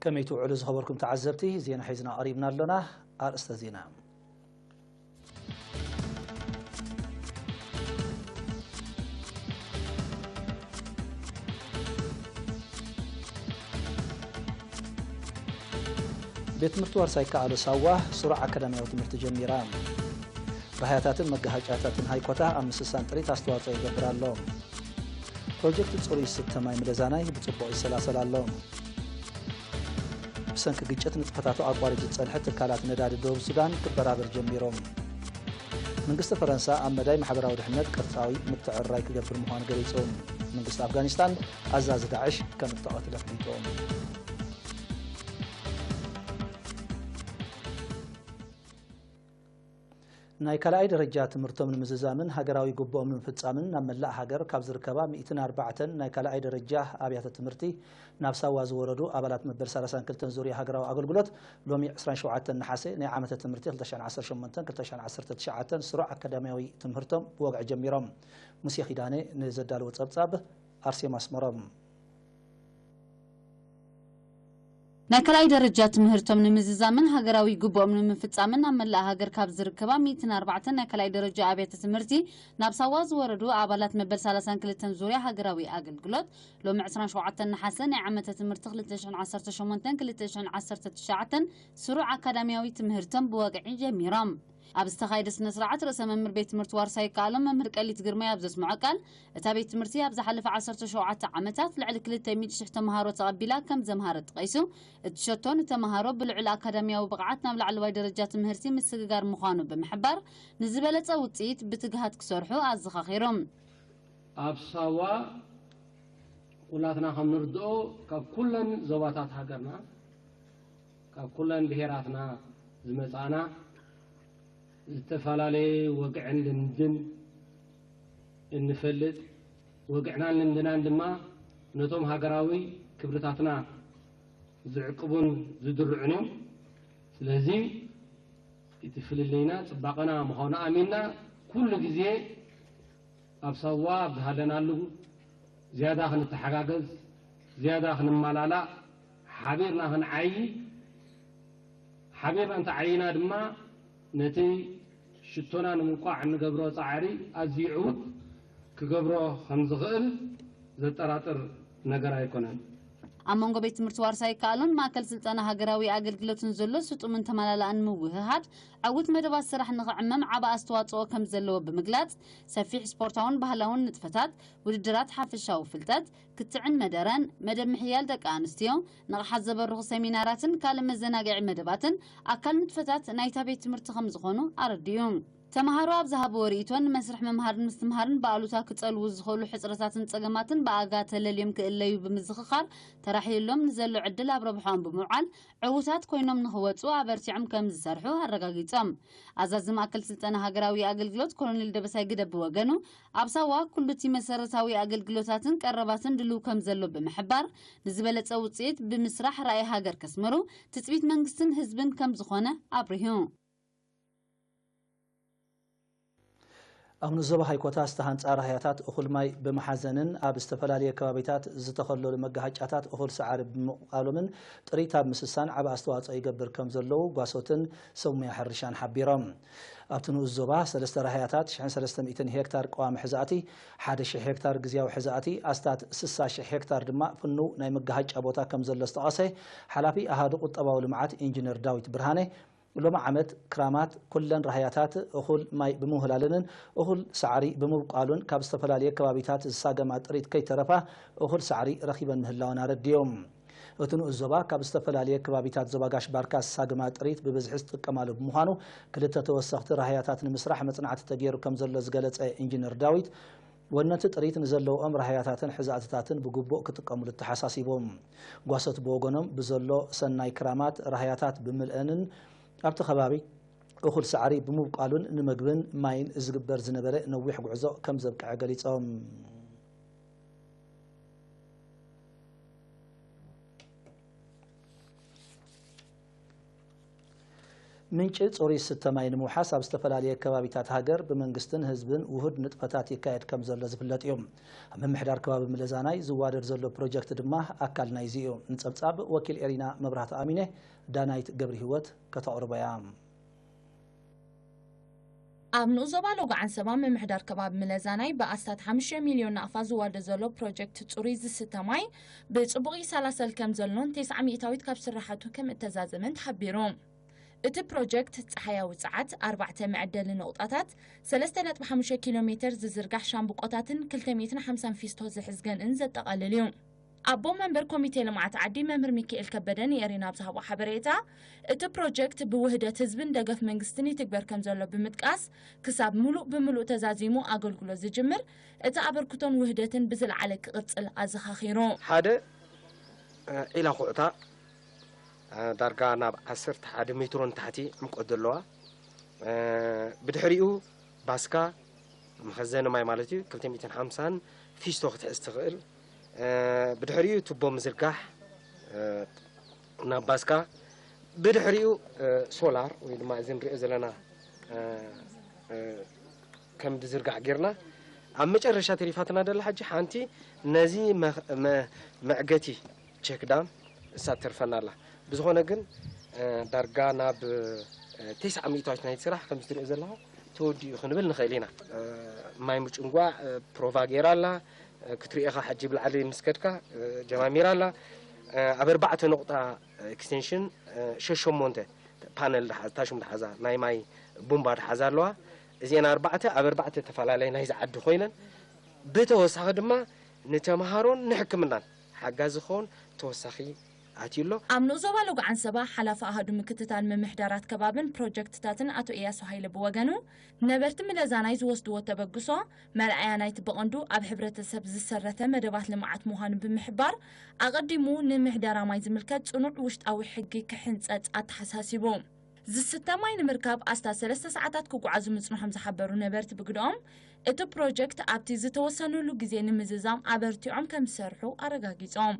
ከመይ ትውዕሉ ዝኸበርኩም ተዓዘብቲ፣ ዜና ሒዝና ቀሪብና ኣሎና። ኣርእስተ ዜና። ቤት ትምህርቲ ዋርሳይ ከኣሎ ሳዋ ስሩዕ ኣካዳሚያዊ ትምህርቲ ጀሚራ። ራህያታትን መጋሃጫታትን ሃይኮታ ኣብ ምስሳን ጥሪት ኣስተዋጽኦ ይገብር ኣሎ። ፕሮጀክት ጽሩይ ዝስተ ማይ ምደዛናይ ብጽቡቕ ይሰላሰል ኣሎ። ብሰንኪ ግጭት ንጥፈታቱ ኣቋሪጹ ዝጸንሐ ትካላት ነዳዲ ደቡብ ሱዳን ክበራበር ጀሚሮም። መንግስቲ ፈረንሳ ኣብ መዳይ ማሕበራዊ ድሕነት ቅርጻዊ ምትዕርራይ ክገብር ምዃኑ ገሊጹ። መንግስቲ ኣፍጋኒስታን ኣዛዚ ዳዕሽ ከም እተቐትለ ኣፍሊጡ። ናይ ካልኣይ ደረጃ ትምህርቶም ንምዝዛምን ሃገራዊ ግቡኦም ንምፍጻምን ናብ መላእ ሃገር ካብ ዝርከባ ሚእትን ኣርባዕተን ናይ ካልኣይ ደረጃ ኣብያተ ትምህርቲ ናብ ሳዋ ዝወረዱ ኣባላት መበል ሰላሳን ክልተን ዙርያ ሃገራዊ ኣገልግሎት ሎሚ ዕስራን ሸውዓተን ነሓሰ ናይ ዓመተ ትምህርቲ ክልተ ሽሕን ዓሰርተ ሸሞንተን ክልተ ሽሕን ዓሰርተ ትሽዓተን ስሩዕ ኣካዳሚያዊ ትምህርቶም ብወግዒ ጀሚሮም። ሙሴ ኪዳነ ንዘዳለዎ ጸብጻብ ኣርሴማ ኣስመሮም። ናይ ካልኣይ ደረጃ ትምህርቶም ንምዝዛምን ሃገራዊ ግቡኦም ንምፍጻምን ኣብ መላእ ሃገር ካብ ዝርከባ ሚእትን ኣርባዕተን ናይ ካልኣይ ደረጃ ኣብያተ ትምህርቲ ናብ ሳዋ ዝወረዱ ኣባላት መበል ሰላሳን ክልተን ዙርያ ሃገራዊ ኣገልግሎት ሎሚ ዕስራን ሸውዓተን ነሓሰ ናይ ዓመተ ትምህርቲ ክልተ ሽሕን ዓሰርተ ሸሞንተን ክልተ ሽሕን ዓሰርተ ትሽዓተን ስሩዕ ኣካዳሚያዊ ትምህርቶም ብወግዒ ጀሚሮም። ኣብ ዝተኻየደ ስነ ስርዓት ርእሰ መምህር ቤት ትምህርቲ ዋርሳይ ይከኣሎም መምህር ቀሊት ግርማይ ኣብ ዘስምዖ ቃል፣ እታ ቤት ትምህርቲ ኣብ ዝሓለፈ ዓሰርተ ሸውዓተ ዓመታት ልዕሊ ክልተ ሚእቲ ሽሕ ተምሃሮ ተቐቢላ ከም ዘምሃረት ጠቒሱ፣ እቲ ሸቶ ንተምሃሮ ብልዑል ኣካዳሚያዊ ብቕዓት ናብ ላዕለዋይ ደረጃ ትምህርቲ ምስግጋር ምዃኑ ብምሕባር፣ ንዝበለጸ ውጽኢት ብትግሃት ክሰርሑ ኣዘኻኺሩ። ኣብ ሳዋ ኩላትና ከም ንርድኦ ካብ ኩለን ዞባታት ሃገርና ካብ ኩለን ብሄራትና ዝመጻና ዝተፈላለየ ወግዕን ልምድን እንፈልጥ ወግዕናን ልምድናን ድማ ነቶም ሃገራዊ ክብርታትና ዝዕቅቡን ዝድርዑን እዮም። ስለዚ እቲ ፍልልይና ጽባቐና ምዃኑ ኣሚንና ኩሉ ግዜ ኣብ ሳዋ ኣብ ዝሃለናሉ ዝያዳ ክንተሓጋገዝ፣ ዝያዳ ክንመላላእ፣ ሓቢርና ክንዓዪ፣ ሓቢርና እንተዓይና ድማ ነቲ ሽቶና ንምንቋዕ እንገብሮ ጻዕሪ ኣዝዩ ዕዉት ክገብሮ ከም ዝኽእል ዘጠራጥር ነገር ኣይኮነን። ኣብ መንጎ ቤት ትምህርቲ ዋርሳይ ይከኣሎን ማእከል ስልጠና ሃገራዊ ኣገልግሎትን ዘሎ ስጡምን ተመላላእን ምውህሃድ ዕዉት መደባት ስራሕ ንኽዕመም ዓቢ ኣስተዋጽኦ ከም ዘለዎ ብምግላጽ፣ ሰፊሕ ስፖርታውን ባህላውን ንጥፈታት፣ ውድድራት ሓፈሻዊ ፍልጠት፣ ክትዕን መደረን፣ መደብ ምሕያል ደቂ ኣንስትዮ፣ ንቕሓት ዘበርኹ ሰሚናራትን ካልእ መዘናግዒ መደባትን ኣካል ንጥፈታት ናይታ ቤት ትምህርቲ ከም ዝኾኑ ኣረዲኡ። ተመሃሮ ኣብ ዝሃብዎ ርእይቶ ንመስርሕ ምምሃርን ምስትምሃርን ብኣሉታ ክጸልዉ ዝኽእሉ ሕጽረታትን ጸገማትን ብኣጋ ተለልዮም ክእለዩ ብምዝኽኻር ተራሕዩሎም ንዘሎ ዕድል ኣብ ረብሓኦም ብምውዓል ዕዉታት ኮይኖም ንኽወጹ ኣበርቲዖም ከም ዝሰርሑ ኣረጋጊጾም። ኣዛዚ ማእከል ስልጠና ሃገራዊ ኣገልግሎት ኮሎኔል ደበሳይ ግደ ብወገኑ ኣብ ሳዋ ኩሉ እቲ መሰረታዊ ኣገልግሎታትን ቀረባትን ድልው ከም ዘሎ ብምሕባር ንዝበለጸ ውጽኢት ብምስራሕ ራእይ ሃገር ከስምሩ ትጽቢት መንግስትን ህዝብን ከም ዝኾነ ኣብሪሁ። ኣብ ንዞባ ሃይኮታ ዝተሃንጻ ራህያታት እኹል ማይ ብምሓዘንን ኣብ ዝተፈላለየ ከባቢታት ዝተኸለሉ መጋሃጫታት እኹል ሰዓሪ ብምብቃሎምን ጥሪት ኣብ ምስሳን ዓቢ ኣስተዋጽኦ ይገብር ከም ዘለዉ ጓሶትን ሰብ ሙያ ሕርሻን ሓቢሮም። ኣብቲ ንኡስ ዞባ ሰለስተ ራህያታት ሽሕን ሰለስተ ሚእትን ሄክታር ቀዋሚ ሕዛእቲ፣ ሓደ ሽሕ ሄክታር ግዝያዊ ሕዛእቲ፣ ኣስታት ስሳ ሽሕ ሄክታር ድማ ፍኑው ናይ መጋሃጫ ቦታ ከም ዘሎ ዝጠቐሰ ሓላፊ ኣሃዱ ቁጠባዊ ልምዓት ኢንጂነር ዳዊት ብርሃነ፣ ሎሚ ዓመት ክራማት ኩለን ራህያታት እኹል ማይ ብምውህላልንን እኹል ሳዕሪ ብምብቋሉን ካብ ዝተፈላለየ ከባቢታት ዝሳገማ ጥሪት ከይተረፋ እኹል ሳዕሪ ረኺበን ምህላወን ኣረዲኦም። እቲ ንኡስ ዞባ ካብ ዝተፈላለየ ከባቢታት ዞባ ጋሽ ባርካ ዝሳገማ ጥሪት ብብዝሒ ዝጥቀማሉ ብምዃኑ ክልተ ተወሰኽቲ ራህያታት ንምስራሕ መጽናዕቲ ተገይሩ ከም ዘሎ ዝገለጸ ኢንጂነር ዳዊት፣ ወነንቲ ጥሪት ንዘለውኦም ራህያታትን ሕዛእትታትን ብግቡእ ክጥቀሙሉ ተሓሳሲቦም። ጓሶት ብወገኖም ብዘሎ ሰናይ ክራማት ራህያታት ብምልአንን ኣብቲ ከባቢ እኹል ሳዕሪ ብምብቋሉን ንመግብን ማይን ዝግበር ዝነበረ ነዊሕ ጉዕዞ ከም ዘብቅዐ ገሊጾም። ምንጪ ጽሩይ ዝስተ ማይ ንምውሓስ ኣብ ዝተፈላለየ ከባቢታት ሃገር ብመንግስትን ህዝብን ውሁድ ንጥፈታት ይካየድ ከም ዘሎ ዝፍለጥ እዩ። ኣብ ምምሕዳር ከባቢ ምለዛናይ ዝዋደድ ዘሎ ፕሮጀክት ድማ ኣካል ናይዚ እዩ። ንጸብጻብ ወኪል ኤሪና መብራህቲ ኣሚነ ዳናይት ገብረ ህይወት ከተቕርቦ እያ። ኣብ ንኡስ ዞባ ሎጎ ዓንሰባ ምምሕዳር ከባቢ ምለዛናይ ብኣስታት ሓሙሽተ ሚልዮን ናቕፋ ዝዋደ ዘሎ ፕሮጀክት ጽሩይ ዝስተ ማይ ብጽቡቕ ይሰላሰል ከም ዘሎን ተስዓ ሚእታዊት ካብ ስራሓቱ ከም እተዛዘመን ተሓቢሩ። እቲ ፕሮጀክት ጸሓያዊ ጸዓት፣ ኣርባዕተ መዐደሊ ነቑጣታት፣ ሰለስተ ነጥቢ ሓሙሽተ ኪሎ ሜተር ዝዝርጋሕ ሻምብቆታትን ክልተ ሚእትን ሓምሳን ፊስቶ ዝሕዝ ገንእን ዘጠቓልል እዩ። ኣቦ መንበር ኮሚቴ ልምዓት ዓዲ መምህር ሚካኤል ከበደ ንኤሪና ኣብ ዝሃቦ ሓበሬታ፣ እቲ ፕሮጀክት ብውህደት ህዝብን ደገፍ መንግስትን ይትግበር ከም ዘሎ ብምጥቃስ፣ ክሳብ ምሉእ ብምሉእ ተዛዚሙ ኣገልግሎት ዝጅምር፣ እቲ ኣበርክቶን ውህደትን ብዝለዓለ ክቕጽል ኣዘኻኺሩ። ሓደ፣ እ፣ ዒላ ኩዕታ፣ እ፣ ዳርጋ ናብ ዓሰርተ ሓደ ሜትሮ ንታሕቲ ዕምቆት ዘለዋ፣ እ፣ ብድሕሪኡ ባስካ፣ መኸዘኒ ማይ ማለት እዩ፣ ክልተ ሚእትን ሓምሳን ፊስቶ ክትሕዝ ትኽእል። እ፣ ብድሕሪኡ ቱቦ ምዝርጋሕ፣ እ፣ ናብ ባስካ፣ ብድሕሪኡ፣ እ፣ ሶላር ወይ ድማ እዚ ንሪኦ ዘለና፣ እ፣ እ፣ ከም ዝዝርጋሕ ጌርና፣ ኣብ መጨረሻ ተሪፋትና ደላ ሕጂ ሓንቲ ነዚ መ-፣ መ-፣ መዕገቲ ቸክ ዳም እሳ ትተርፈና ኣላ። ብዝኾነ ግን፣ እ፣ ዳርጋ ናብ፣ እ፣ ተስዓ ሚእታዊት ናይቲ ስራሕ ከም ዝትሪኦ ዘለኻ ተወዲኡ ክንብል ንኽእል ኢና። እ፣ ማይ ምጭንጓዕ፣ እ፣ ፕሮቫ ገይራ ኣላ። እ፣ ክትሪኦ ኢኻ ሕጂ ብላዕሊ ምስ ከድካ፣ እ፣ ጀማሚራ ኣላ። እ፣ ኣብ ኣርባዕተ ነቑጣ ኤክስቴንሽን፣ እ፣ ሸሸሞንተ ፓነል ድሓ-፣ ታሽም ድሓዛ ናይ ማይ ቡምባ ድሓዛ ኣለዋ። እዚአን ኣርባዕተ ኣብ ኣርባዕተ ተፈላለየ ናይዚ ዓዲ ኮይነን፣ ብተወሳኺ ድማ ንተምሃሮን ንሕክምናን ሓጋዚ ክኸውን ተወሳኺ ኣትዩ ኣሎ። ኣብ ንኡስ ዞባ ሎጎ ዓንሰባ ሓላፊ ኣሃዱ ምክትታል ምምሕዳራት ከባብን ፕሮጀክትታትን ኣቶ እያሱ ሃይለ ብወገኑ፣ ነበርቲ ምለዛናይ ዝወስድዎ ተበግሶ መርኣያ ናይቲ ብቐንዱ ኣብ ሕብረተሰብ ዝሰረተ መደባት ልምዓት ምዃኑ ብምሕባር፣ ኣቐዲሙ ንምሕደራ ማይ ዝምልከት ጽኑዕ ውሽጣዊ ሕጊ ክሕንጸጽ ኣተሓሳሲቡ። ዝስተ ማይ ንምርካብ ኣስታት ሰለስተ ሰዓታት ክጓዓዙ ምጽንሖም ዝሓበሩ ነበርቲ ብግደኦም፣ እቲ ፕሮጀክት ኣብቲ ዝተወሰኑሉ ግዜ ንምዝዛም ኣበርቲዖም ከም ዝሰርሑ ኣረጋጊጾም።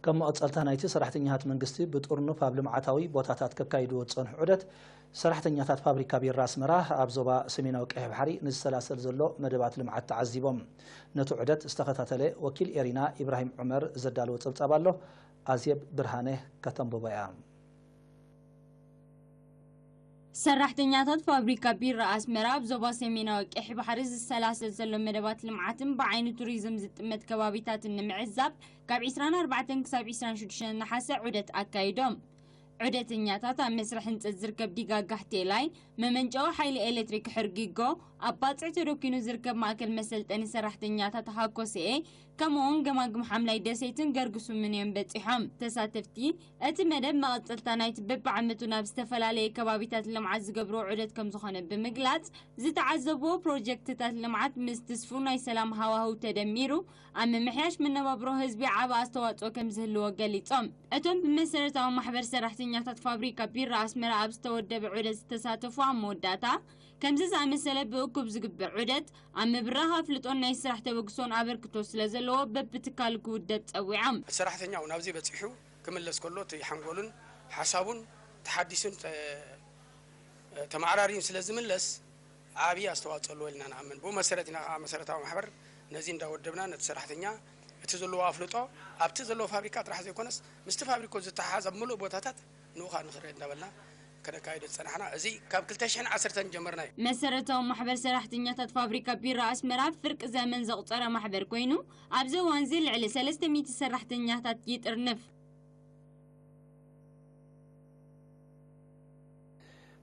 ከም መቐጸልታ ናይቲ፣ ሰራሕተኛታት መንግስቲ ብጥርኑፍ ኣብ ልምዓታዊ ቦታታት ከካይድዎ ዝጸንሑ ዑደት፣ ሰራሕተኛታት ፋብሪካ ቢራ ኣስመራ ኣብ ዞባ ሰሜናዊ ቀይሕ ባሕሪ ንዝሰላሰል ዘሎ መደባት ልምዓት ተዓዚቦም። ነቲ ዑደት ዝተኸታተለ ወኪል ኤሪና ኢብራሂም ዑመር ዘዳለዎ ጸብጻብ ኣሎ። ኣዜብ ብርሃነ ከተንብቦ እያ። ሰራሕተኛታት ፋብሪካ ቢራ ኣስመራ ኣብ ዞባ ሰሜናዊ ቀይሕ ባሕሪ ዝሰላሰል ዘሎ መደባት ልምዓትን ብዓይኒ ቱሪዝም ዝጥመት ከባቢታትን ንምዕዛብ ካብ ዕስራን ኣርባዕተን ክሳብ ዕስራን ሽዱሽተን ነሓሰ ዑደት ኣካይዶም። ዑደተኛታት ኣብ መስርሕ ህንፀት ዝርከብ ዲጋ ጋሕቴላይ፣ መመንጨዊ ሓይሊ ኤሌክትሪክ ሕርጊጎ፣ ኣብ ባፅዕ ተደኪኑ ዝርከብ ማእከል መሰልጠኒ ሰራሕተኛታት ሃኮስኤ፣ ከምኡውን ገማግም ሓምላይ ደሴትን ገርግሱምን እዮም በጺሖም። ተሳተፍቲ፣ እቲ መደብ መቐጸልታ ናይቲ በብዓመቱ ናብ ዝተፈላለየ ከባቢታት ልምዓት ዝገብርዎ ዑደት ከም ዝኾነ ብምግላጽ፣ ዝተዓዘብዎ ፕሮጀክትታት ልምዓት ምስ ትስፉው ናይ ሰላም ሃዋህው ተደሚሩ፣ ኣብ ምምሕያሽ መነባብሮ ህዝቢ ዓቢ ኣስተዋጽኦ ከም ዝህልዎ ገሊጾም። እቶም ብመሰረታዊ ማሕበር ሰራሕተኛታት ፋብሪካ ቢራ ኣስመራ ኣብ ዝተወደበ ዑደት ዝተሳተፉ ኣብ መወዳእታ፣ ከምዚ ዝኣመሰለ ብእኩብ ዝግበር ዑደት፣ ኣብ ምብራኽ ኣፍልጦን ናይ ስራሕ ተበግሶን ኣበርክቶ ስለ ዘለዎ በብትካሉ ክውደብ ጸዊዖም። እቲ ሰራሕተኛ እውን ኣብዚ በጺሑ ክምለስ ከሎ እቲ ሓንጎሉን ሓሳቡን ተሓዲሱን ተ-፣ ተመዓራርዩን ስለ ዝምለስ ዓብዪ ኣስተዋፅኦ ኣለዎ ኢልና ንኣምን። ብኡ መሰረት ኢና ከዓ መሰረታዊ ማሕበር ነዚ እንዳወደብና ነቲ ሰራሕተኛ እቲ ዘለዎ ኣፍልጦ ኣብቲ ዘለዎ ፋብሪካ ጥራሕ ዘይኮነስ ምስቲ ፋብሪካ ዝተሓሓዝ ኣብ ምሉእ ቦታታት ንኡ ከዓ ንኽርኢ እንዳበልና ከነካይዶ ዝፀናሕና። እዚ ካብ ክልተ ሽሕን ዓሰርተን ጀመርና እዩ። መሰረታዊ ማሕበር ሰራሕተኛታት ፋብሪካ ቢራ ኣስመራ ፍርቂ ዘመን ዘቑፀረ ማሕበር ኮይኑ፣ ኣብዚ እዋን እዚ ልዕሊ ሰለስተ ሚእቲ ሰራሕተኛታት ይጥርንፍ።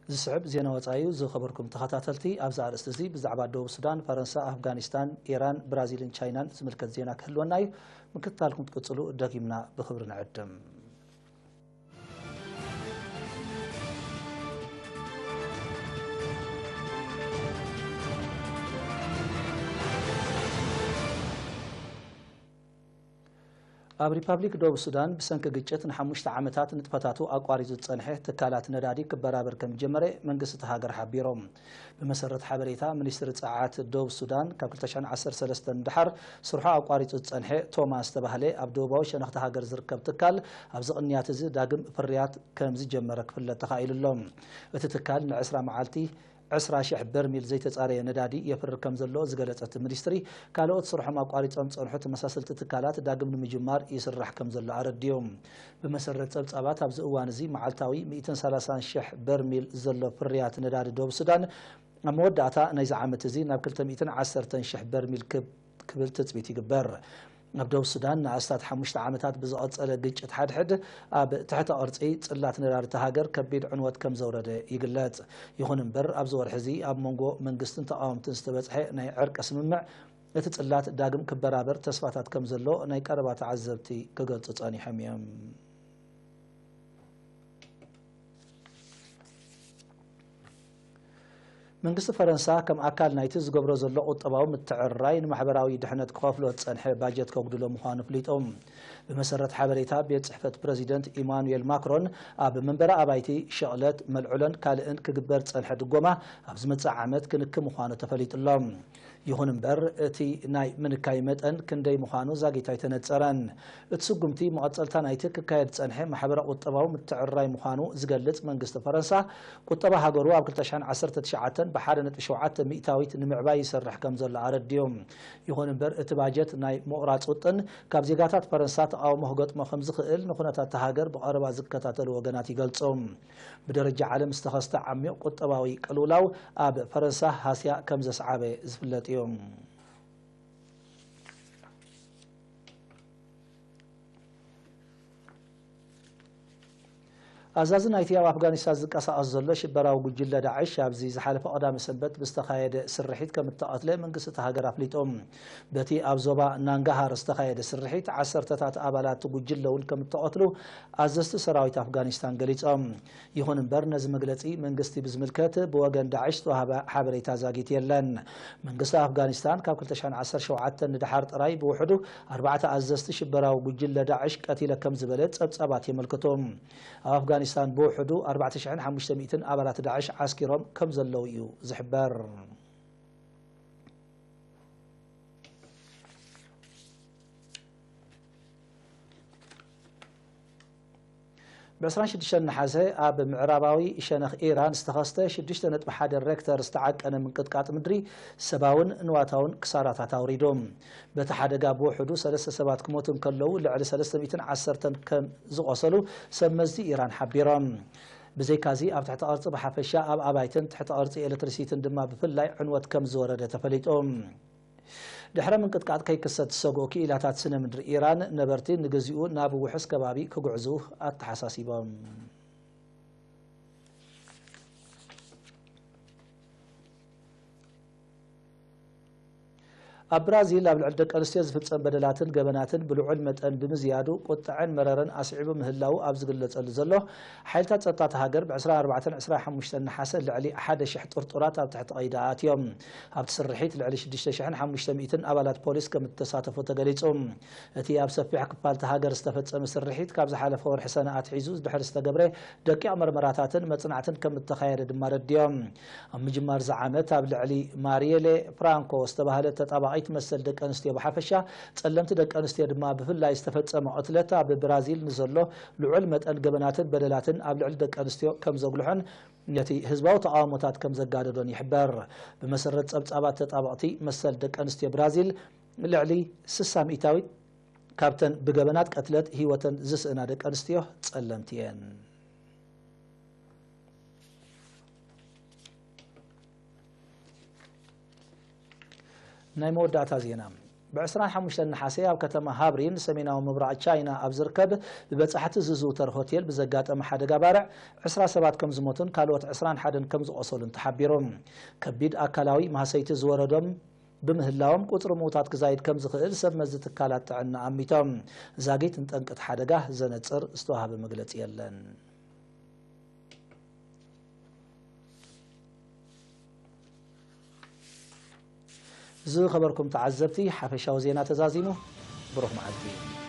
ዝስዕብ ዜና ወጻኢ እዩ። ዝኸበርኩም ተኸታተልቲ፣ ኣብዚ ኣርእስቲ እዚ ብዛዕባ ደቡብ ሱዳን፣ ፈረንሳ፣ ኣፍጋኒስታን፣ ኢራን፣ ብራዚልን ቻይናን ዝምልከት ዜና ክህልወና እዩ። ምክትታልኩም ትቅጽሉ ደጊምና ብኽብሪ ንዕድም። ኣብ ሪፓብሊክ ደቡብ ሱዳን ብሰንኪ ግጭት ንሓሙሽተ ዓመታት ንጥፈታቱ ኣቋሪጹ ዝጸንሐ ትካላት ነዳዲ ክበራበር ከም ዝጀመረ መንግስቲ እታ ሃገር ሓቢሮም። ብመሰረት ሓበሬታ ሚኒስትሪ ጸዓት ደቡብ ሱዳን፣ ካብ ክልተ ሽሕን ዓሰርተ ሰለስተን ንደሓር ስርሑ ኣቋሪጹ ዝጸንሐ ቶማስ ዝተባህለ ኣብ ደቡባዊ ሸነኽቲ ሃገር ዝርከብ ትካል፣ ኣብዚ ቅንያት እዚ ዳግም ፍርያት ከም ዝጀመረ ክፍለጥ ተኻኢሉ ኣሎ። እቲ ትካል ንዕስራ መዓልቲ ዕስራ ሽሕ በርሚል ዘይተጻረየ ነዳዲ የፍርር ከም ዘሎ ዝገለጸ እቲ ሚኒስትሪ፣ ካልኦት ስርሖም ኣቋሪጾም ዝጸንሑ ተመሳሰልቲ ትካላት ዳግም ንምጅማር ይስራሕ ከም ዘሎ ኣረዲኡ። ብመሰረት ጸብጻባት፣ ኣብዚ እዋን እዚ መዓልታዊ ሚእትን ሰላሳን ሽሕ በርሚል ዘሎ ፍርያት ነዳዲ ደቡብ ሱዳን፣ ኣብ መወዳእታ ናይዚ ዓመት እዚ ናብ ክልተ ሚእትን ዓሰርተን ሽሕ በርሚል ክብ-፣ ክብል ትጽቢት ይግበር። ኣብ ደቡብ ሱዳን ንኣስታት ሓሙሽተ ዓመታት ብዝቐጸለ ግጭት ሓድሕድ፣ ኣብ ትሕተ ቅርጺ ጽላት ነዳዲ እታ ሃገር ከቢድ ዕንወት ከም ዘውረደ ይግለጽ። ይኹን እምበር፣ ኣብዚ ወርሒ እዚ ኣብ መንጎ መንግስትን ተቓወምትን ዝተበጽሐ ናይ ዕርቂ ስምምዕ፣ እቲ ጽላት ዳግም ክበራበር ተስፋታት ከም ዘሎ ናይ ቀረባ ተዓዘብቲ ክገልጹ ጸኒሖም እዮም። መንግስቲ ፈረንሳ፣ ከም ኣካል ናይቲ ዝገብሮ ዘሎ ቁጠባዊ ምትዕርራይ፣ ንማሕበራዊ ድሕነት ክኸፍሎ ዝጸንሐ ባጀት ከጉድሎ ምዃኑ ኣፍሊጡ። ብመሰረት ሓበሬታ ቤት ጽሕፈት ፕረዚደንት ኢማኑኤል ማክሮን፣ ኣብ መንበሪ ኣባይቲ ሸቕለት፣ መልዕሎን ካልእን ክግበር ዝጸንሐ ድጎማ፣ ኣብ ዝመጽእ ዓመት ክንኪ ምዃኑ ተፈሊጡ ኣሎ። ይኹን እምበር፣ እቲ ናይ ምንካይ መጠን ክንደይ ምዃኑ ዛጊት ኣይተነጸረን። እቲ ስጉምቲ፣ መቐጸልታ ናይቲ ክካየድ ዝጸንሐ ማሕበረ ቁጠባዊ ምትዕርራይ ምዃኑ ዝገልጽ መንግስቲ ፈረንሳ፣ ቁጠባ ሃገሩ ኣብ ክልተ ሽሕን ዓሰርተ ትሽዓተን ብሓደ ነጥቢ ሸውዓተ ሚእታዊት ንምዕባይ ይሰርሕ ከም ዘሎ ኣረዲኡ። ይኹን እምበር፣ እቲ ባጀት ናይ ምቑራጽ ውጥን፣ ካብ ዜጋታት ፈረንሳ ተቓውሞ ክገጥሞ ከም ዝኽእል ንኹነታት እታ ሃገር ብቐረባ ዝከታተሉ ወገናት ይገልጹ። ብደረጃ ዓለም ዝተኸስተ ዓሚቕ ቁጠባዊ ቅልውላው፣ ኣብ ፈረንሳ ሃስያ ከም ዘስዓበ ዝፍለጥ እዩ። ኣዛዚ ናይቲ ኣብ ኣፍጋኒስታን ዝንቀሳቐስ ዘሎ ሽበራዊ ጉጅለ ዳዕሽ፣ ኣብዚ ዝሓለፈ ቀዳመ ሰንበት ብዝተኻየደ ስርሒት ከም እተቐትለ መንግስቲ እታ ሃገር ኣፍሊጡ። በቲ ኣብ ዞባ ናንጋሃር ዝተኻየደ ስርሒት፣ ዓሰርተታት ኣባላት እቲ ጉጅለ እውን ከም እተቐትሉ ኣዘዝቲ ሰራዊት ኣፍጋኒስታን ገሊጾም። ይኹን እምበር፣ ነዚ መግለጺ መንግስቲ ብዝምልከት ብወገን ዳዕሽ ዝተዋህበ ሓበሬታ ዛጊት የለን። መንግስቲ ኣፍጋኒስታን፣ ካብ ክልተ ሽሕን ዓሰርተ ሸውዓተን ንደሓር ጥራይ ብውሕዱ ኣርባዕተ ኣዘዝቲ ሽበራዊ ጉጅለ ዳዕሽ ቀቲለ ከም ዝበለ ጸብጻባት የመልክቱ። ኣብ ኣፍጋኒስታን ብውሕዱ ኣርባዕተ ሽሕን ሓሙሽተ ሚእትን ኣባላት ዳዕሽ ዓስኪሮም ከም ዘለዉ እዩ ዝሕበር። ብ ዕስራን ሽዱሽተን ነሓሰ፣ ኣብ ምዕራባዊ ሸነኽ ኢራን ዝተኸስተ ሽዱሽተ ነጥቢ ሓደ ሬክተር ዝተዓቀነ ምንቅጥቃጥ ምድሪ፣ ሰባውን ንዋታውን ክሳራታት ኣውሪዱ። በቲ ሓደጋ ብውሕዱ ሰለስተ ሰባት ክሞቱ እንከለዉ፣ ልዕሊ ሰለስተ ሚእትን ዓሰርተን ከም ዝቖሰሉ ሰብ መዚ ኢራን ሓቢሮም። ብዘይካዚ፣ ኣብ ትሕቲ ቅርጺ ብሓፈሻ፣ ኣብ ኣባይትን ትሕቲ ቅርጺ ኤሌክትሪሲቲን ድማ ብፍላይ ዕንወት ከም ዝወረደ ተፈሊጡ። ድሕረ ምንቅጥቃጥ ከይክሰት ዝሰግኡ ክኢላታት ስነ ምድሪ ኢራን፣ ነበርቲ ንግዚኡ ናብ ውሑስ ከባቢ ክጉዕዙ ኣተሓሳሲቦም። ኣብ ብራዚል፣ ኣብ ልዕሊ ደቂ ኣንስትዮ ዝፍጸም በደላትን ገበናትን ብልዑል መጠን ብምዝያዱ፣ ቁጥዐን መረረን ኣስዒቡ ምህላዉ ኣብ ዝግለጸሉ ዘሎ፣ ሓይልታት ጸጥታ እታ ሃገር፣ ብ ዕስራን ኣርባዕተን ዕስራን ሓሙሽተን ነሓሰ፣ ልዕሊ ሓደ ሽሕ ጥርጡራት ኣብ ትሕቲ ቀይዲ ኣእትዮም። ኣብቲ ስርሒት፣ ልዕሊ ሽዱሽተ ሽሕን ሓሙሽተ ሚእትን ኣባላት ፖሊስ ከም እተሳተፉ ተገሊጹ። እቲ ኣብ ሰፊሕ ክፋል እታ ሃገር ዝተፈጸመ ስርሒት፣ ካብ ዝሓለፈ ወርሒ ሰነ ኣትሒዙ ድሕሪ ዝተገብረ ደቂቕ መርመራታትን መጽናዕትን ከም እተኻየደ ድማ ረዲዮም። ኣብ ምጅማር እዚ ዓመት፣ ኣብ ልዕሊ ማሪየሌ ፍራንኮ ዝተባህለት ተጣባቒት መሰል ደቂ ኣንስትዮ ብሓፈሻ፣ ጸለምቲ ደቂ ኣንስትዮ ድማ ብፍላይ ዝተፈጸመ ቅትለት፣ ኣብ ብራዚል ንዘሎ ልዑል መጠን ገበናትን በደላትን ኣብ ልዕሊ ደቂ ኣንስትዮ ከም ዘጉልሖን ነቲ ህዝባዊ ተቓውሞታት ከም ዘጋደዶን ይሕበር። ብመሰረት ጸብጻባት ተጣበቕቲ መሰል ደቂ ኣንስትዮ ብራዚል፣ ልዕሊ ስሳ ሚእታዊት ካብተን ብገበናት ቅትለት ህይወተን ዝስእና ደቂ ኣንስትዮ ጸለምቲ እየን። ናይ መወዳእታ ዜና። ብ ዕስራን ሓሙሽተን ነሓሰ፣ ኣብ ከተማ ሃብሪን ሰሜናዊ ምብራቕ ቻይና ኣብ ዝርከብ ብበጻሕቲ ዝዝውተር ሆቴል ብዘጋጠመ ሓደጋ ባርዕ፣ ዕስራ ሰባት ከም ዝሞቱን ካልኦት ዕስራን ሓደን ከም ዝቖሰሉን ተሓቢሩ። ከቢድ ኣካላዊ ማህሰይቲ ዝወረዶም ብምህላዎም፣ ቁጽሪ ምዉታት ክዛይድ ከም ዝኽእል ሰብ መዚ ትካላት ጥዕና ኣሚቶም። ዛጊት ንጠንቂ እቲ ሓደጋ ዘነጽር ዝተዋህበ መግለጺ የለን። ዝኸበርኩም ተዓዘብቲ፣ ሓፈሻዊ ዜና ተዛዚሙ። ብሩኽ መዓልቲ።